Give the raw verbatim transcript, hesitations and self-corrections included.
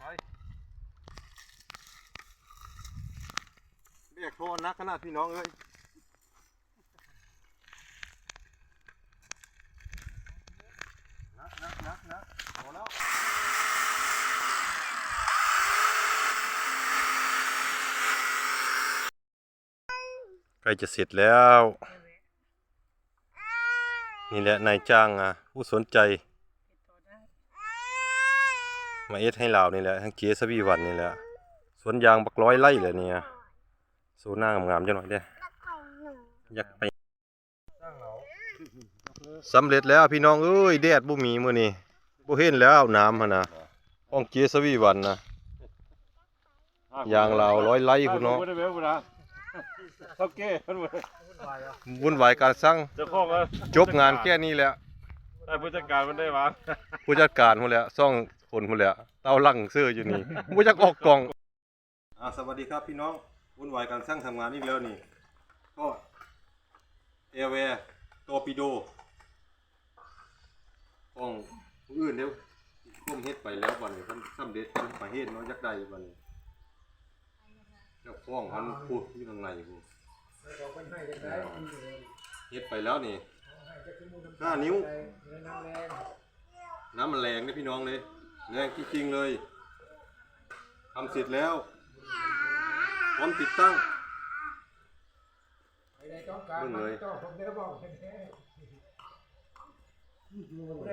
แบกท่อหนักขนาดพี่น้องเอ้ย หนักหนักหนักหนักพอแล้ว ใกล้จะเสร็จแล้ว นี่แหละนายจ้างอ่ะ ผู้สนใจ มาเฮ็ดให้ลาวนี่แหละ ทางเจสวีวันนี่แหละ สวนยางบักร้อยไร่เลยเนี่ย โซน่างามๆจังหน่อยเด้ อยากไป สำเร็จแล้วพี่น้องเอ้ย แดดบ่มีมื้อนี้ บ่เห็นแล้วน้ำหั่นนะ ของเจสวีวันนะ ยางลาวร้อยไร่พุ้นเนาะ บ่ได้แวะพุ้นนะ เฒ่าแก่เพิ่นบ่ได้ วุ่นวายการสั่ง เจ้าของก็ จบงานแค่นี้แหละ ได้ผู้จัดการมันได้วะ ผู้จัดการพุ้นแหละ สองคนพุ้นแหละ เต้าหลังซื่ออยู่นี่ บ่อยากออกกล้อง อ่า สวัสดีครับพี่น้อง วุ่นวายการสั่งทำงานอีกแล้วนี่ ก็ Airware Torpedo ของผู้อื่นเด้อ ผมเฮ็ดไปแล้วบัดนี้ เพิ่นสำเร็จ เพิ่นไปเฮ็ดเนาะ อยากได้บัดนี้ เจ้าของเพิ่นพูดอยู่ข้างในพู้น เฮ็ดไปแล้วนี่ ห้า นิ้ว น้ำมันแรงเด้อพี่น้องเลย แรงจริงๆเลย ทำเสร็จแล้ว พร้อมติดตั้ง เบิ่งเลย ผู้ใด